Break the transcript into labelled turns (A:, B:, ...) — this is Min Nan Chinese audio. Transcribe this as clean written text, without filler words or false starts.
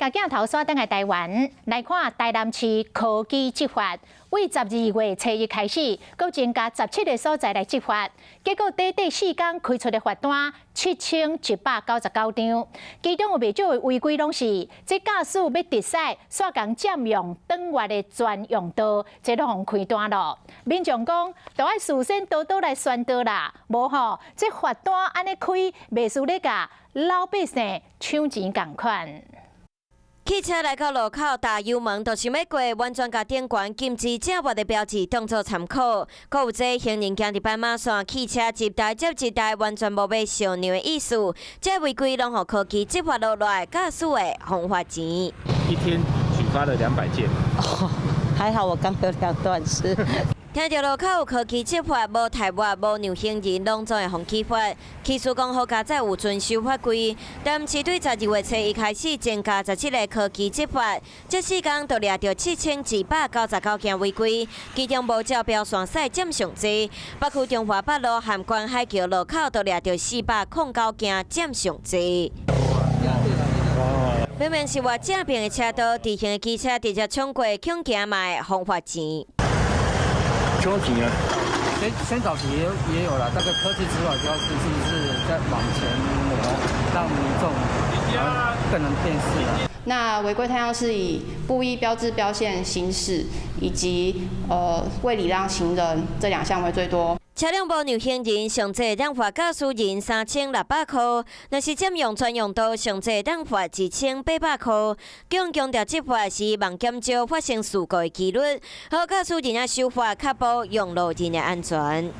A: 共鏡頭煞轉來台灣，來看台南市科技執法，對12月初1開始，閣增加17個所在來執法，結果短短4工開出的罰單7199張，其中有袂少的違規攏是這駕駛欲直駛，煞共佔用轉彎的專用道，這攏予開單囉。民眾講，都愛事先多多來宣導啦，無吼，這罰單按呢開，袂輸咧共老百姓搶錢仝款。
B: 汽車來到路口踏油門，就想欲過，完全共頂懸禁止正彎的標誌當做參考。閣有這行人行佇斑馬線，汽車一台接一台，完全無欲相讓的意思。這違規攏予科技執法落來，駕駛會予罰錢。
C: 一天舉發了200件。
D: 哦，還好我剛有兩段式。
B: 聽著路口有科技執法，無抬彎、無讓行人，攏總會予處罰。起訴講好佳哉有遵守法規，但是對12月初1開始增加17個科技執法，這4工就掠著7199件違規，其中無照標線駛佔上濟，北區中華北路和觀海橋路口都掠著409件佔上濟。明明是倚正爿的車道，直行的機車直接衝過，恐驚嘛會予罰錢。
C: 搶錢啊！
E: 先早期也有了，這個科技執法主要是是不是在往前挪，讓民眾更能辨識。
F: 那違規攤樣是以不依標誌標線行駛，以及未禮讓行人這兩項為最多。
B: 車輛無讓行人，上濟當罰駕駛人3600箍；若是佔用專用道，上濟當罰1800箍。更強調執法是望減少發生事故的幾率，好駕駛人仔守法，確保用路人的安全。